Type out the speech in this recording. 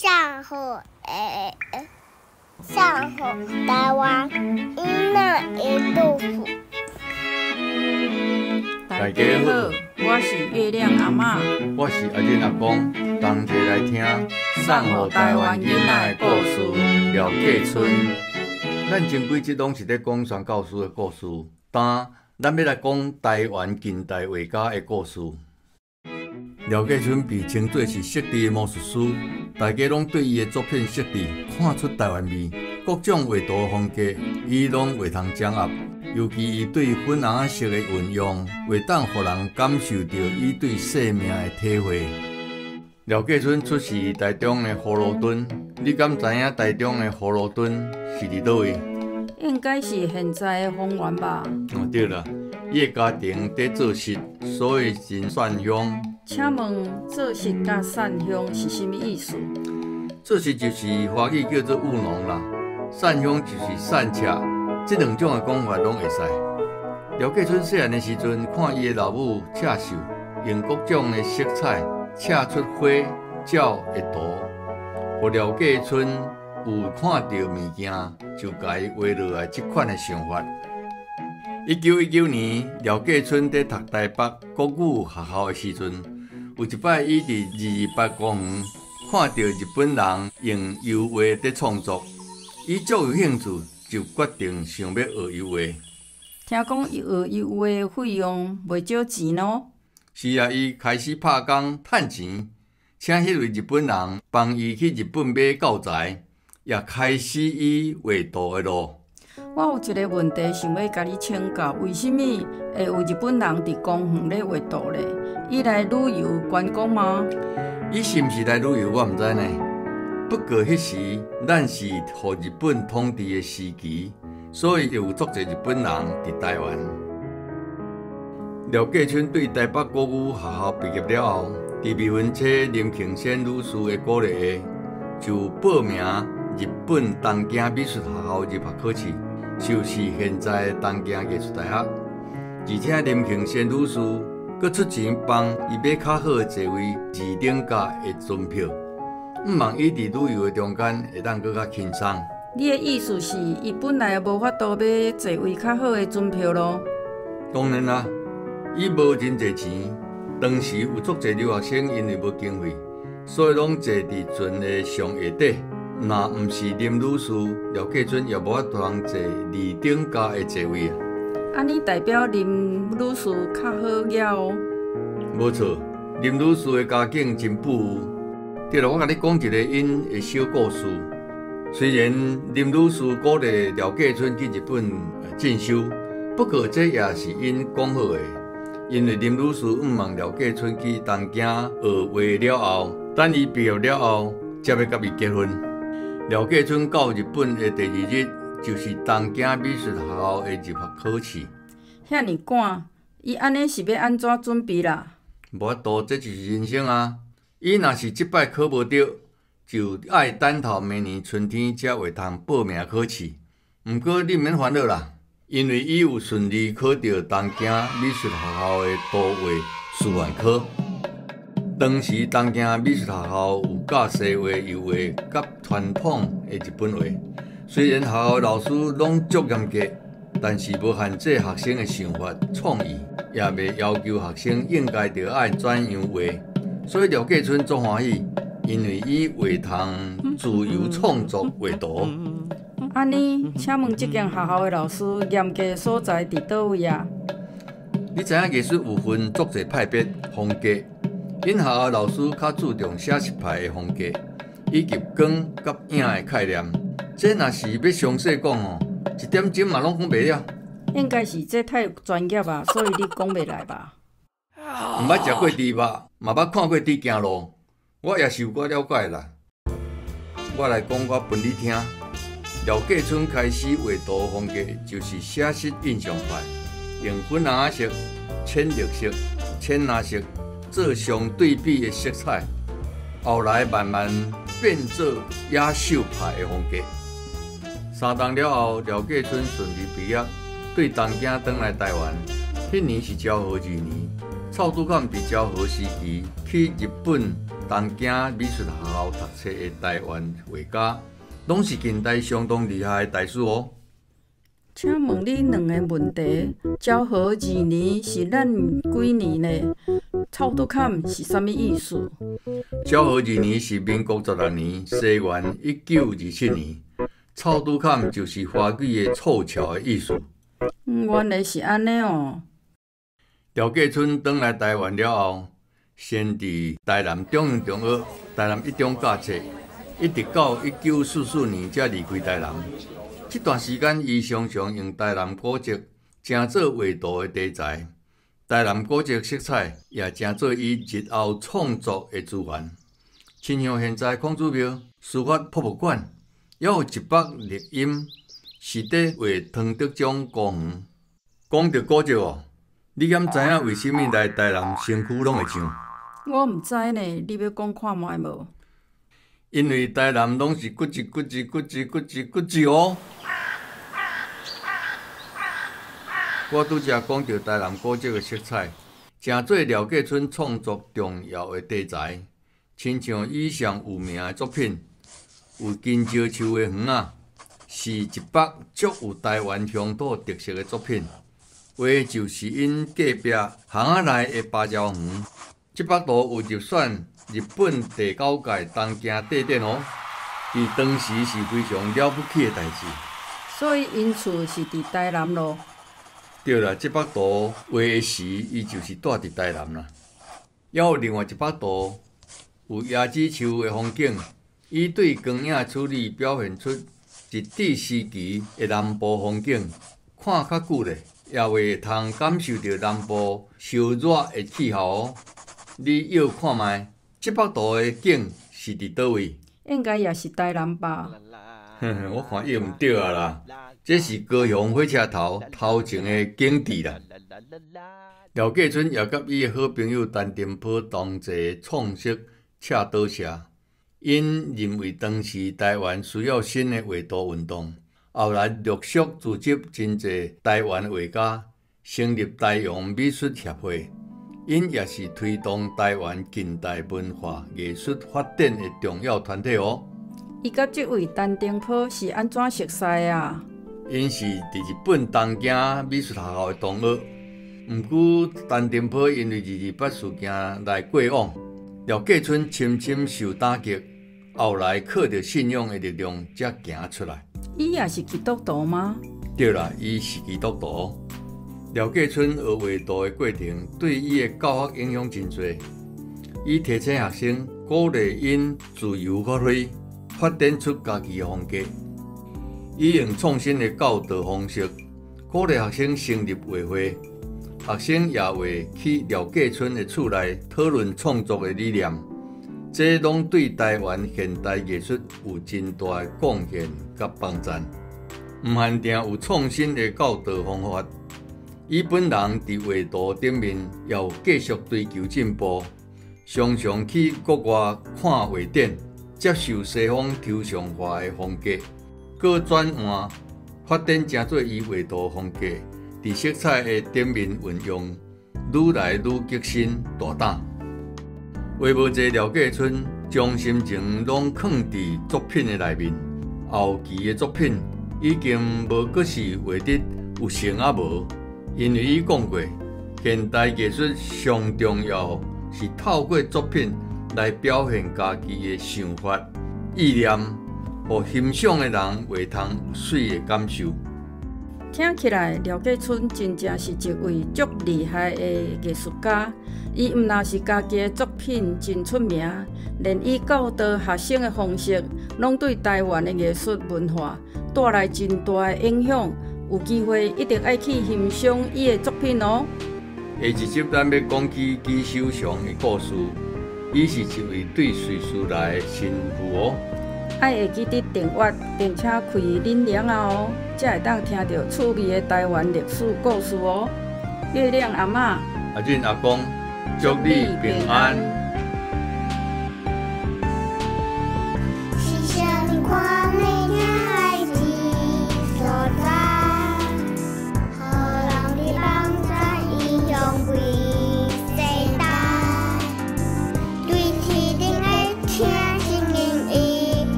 送予送予台灣囡仔的故事。大家好，我是月亮阿嬤，我是阿珍阿公，同齊來聽送予台灣囡仔的故事。廖繼春，咱前幾集攏是咧講宣教師的故事，今咱欲來講台灣近代畫家的故事。廖繼春被稱做是色智的魔術師，大家攏對伊的作品色智看出台灣味，各種畫圖風格，伊攏會通掌握。尤其伊對粉紅仔色的運用，會當予人感受著伊對生命的體會。廖繼春出世佇台中的葫蘆墩，你敢知影台中的葫蘆墩是佇佗位？應該是現在的豐原吧？哦，對啦，伊的家庭佇做穡，所以真訕鄉。請問做穡佮訕鄉是啥物意思？做穡就是華語叫做務農啦，訕鄉就是散赤，這兩種的講法攏會使。廖繼春細漢的時陣，看伊的老母刺繡，用各種的色彩刺出花鳥的圖，予廖繼春有看著物件就共伊畫落來這款的想法。1919年，廖繼春佇讀台北國語學校的時陣，有一擺伊佇228公園看著日本人用油畫佇創作，伊足有興趣，就決定想欲學油畫。聽講學油畫的費用袂少錢囉。是啊，伊開始拍工趁錢，請彼位日本人幫伊去日本買教材，也開始伊畫圖的路。我有一个問題想欲共你請教，為啥物會有日本人佇公園咧畫圖咧？伊來旅遊觀光嗎？伊是毋是來旅遊，我毋知呢。不過彼時咱是予日本統治的時期，所以有足濟日本人佇台灣。廖繼春對台北國語學校畢業了後，佇未婚妻林慶仙女士的鼓勵下，就報名日本東京美術學校入學考試，就是現在的東京藝術大學。而且林慶仙女士閣出錢幫伊買較好的座位，二等甲的船票，向望伊佇旅遊的中間會當閣較輕鬆。你的意思是，伊本來無法度買座位較好的船票囉？當然啦，伊無真濟錢，當時有足濟留學生因為無經費，所以攏坐佇船的上下底。若毋是林女士，廖繼春也無法度通坐二等甲的座位啊。按呢代表林女士較好額哦。無錯，林女士的家境真富裕。對啦，我共你講一個𪜶的小故事。雖然林女士鼓勵廖繼春去日本進修，不過這也是𪜶講好的。因為林女士向望廖繼春去東京學畫了後，等伊畢業了後，才欲佮伊結婚。廖繼春到日本的第二日，就是東京美術學校的入學考試。遐爾趕，伊按呢是欲按怎準備啦？無法度，這就是人生啊！伊若是這擺考無著，就愛等到明年春天才會通報名考試。毋過你毋免煩惱啦，因為伊有順利考著東京美術學校的圖畫師範科。當時東京美術學校有教西畫、油畫佮傳統的日本畫。雖然學校的老師攏足嚴格，但是無限制學生的想法創意，也袂要求學生應該著愛怎樣畫。所以廖繼春足歡喜，因為伊會通自由創作畫圖。按呢，請問這間學校的老師嚴格的所在佇佗位啊？你知影藝術有分足濟派別風格，𪜶學校老師較注重寫實派的風格，以及光佮影的概念。這若是欲詳細講吼，一點鐘嘛攏講袂了。應該是這太專業啊，所以你講袂來吧？毋捌食過豬肉，嘛捌看過豬行路，我也是有寡了解啦。我來講，我分你聽。廖繼春開始畫圖風格就是寫實印象派，用粉紅色、淺綠色、淺藍色做相對比的色彩，後來慢慢變做野獸派的風格。3冬了後，廖繼春順利畢業，對東京轉來台灣。彼年是昭和二年，蔡祖康佇昭和時期去日本东京美术学校读册的台湾画家，攏是近代相当厉害的大师哦。请问你两个问题：昭和二年是咱几年呢？臭拄坎是啥物意思？昭和二年是民国16年，西元1927年。臭拄坎就是华语的凑巧的意思。原来是按呢哦。廖继春转来台湾了后，先伫台南中央中学、台南一中教册，一直到1944年才离开台南。这段时间，伊常常用台南古迹成做画图的题材，台南古迹色彩也成做伊日后创作的资源。亲像现在孔子庙、书法博物馆，犹有一幅录音是伫画汤德章公园。讲著古迹哦，你敢知影为啥物来台南身躯攏会痒？我毋知呢，你欲讲看覓無？因为台南攏是古迹、古迹、古迹、古迹、古迹哦。我拄才讲著台南古迹的色彩，成做廖继春创作重要的题材。亲像伊上有名的作品，有金蕉树的园仔，是一幅足有台湾乡土特色的作品。画的就是𪜶隔壁巷仔内的芭蕉园。这幅图有入选日本第九届东京帝展哦，伫当时是非常了不起的代志。所以𪜶厝是伫台南咯。对啦，这幅图画的时，伊就是蹛伫台南啦。犹有另外一幅图，有椰子树的风景，伊对光影处理表现出日治时期的南部风景，看较久咧，也会通感受著南部烧热的气候哦。你臆看覓，这幅图的景是伫佗位？应该也是台南吧？哼，我看臆毋著啊啦，这是高雄火车头头前的景致啦。廖继春也佮伊的好朋友陈澄波同齐创设赤岛社，𪜶认为当时台湾需要新的画图运动，后来陆续组织真济台湾画家，成立台洋美术协会。𪜶也是推动台湾近代文化艺术发展的重要团体哦。伊佮这位陈澄波是按怎熟似啊？𪜶是伫日本东京美术学校的同学，毋过陈澄波因为二二八事件来过往，廖继春深深受打击，后来靠著信仰的力量才行出来。伊也是基督徒吗？对啦，伊是基督徒。廖继春学画图的过程，对伊的教学影响真济。伊提醒学生，鼓励𪜶自由发挥，发展出家己的风格。伊用创新的教导方式，鼓励学生成立画会。学生也会去廖继春的厝内讨论创作的理念，这攏对台湾现代艺术有真大的贡献佮帮赞。毋限定有创新的教导方法，伊本人伫画图顶面也有继续追求进步，常常去国外看画展，接受西方抽象画的风格，阁转换发展成做伊画图风格，伫色彩的顶面运用愈来愈革新大胆。画无济廖继春将心情拢囥伫作品的内面，后期的作品已经无阁是画得有成啊无，因为伊讲过，现代艺术上重要是透过作品来表现家己的想法、意念，予欣赏的人会通有媠的感受。听起来，廖继春真正是一位足厉害的艺术家。伊毋但是家己的作品真出名，连伊教导学生的方式，攏对台湾的艺术文化带来真大的影响。有机会一定爱去欣赏伊的作品哦。下一集咱欲讲起纪守常的故事，伊是一位对瑞士来的神父哦。爱会记得订阅，并且开铃铃仔哦，才会当听著趣味的台湾历史故事哦。月亮阿嬷、阿俊阿公，祝你平安。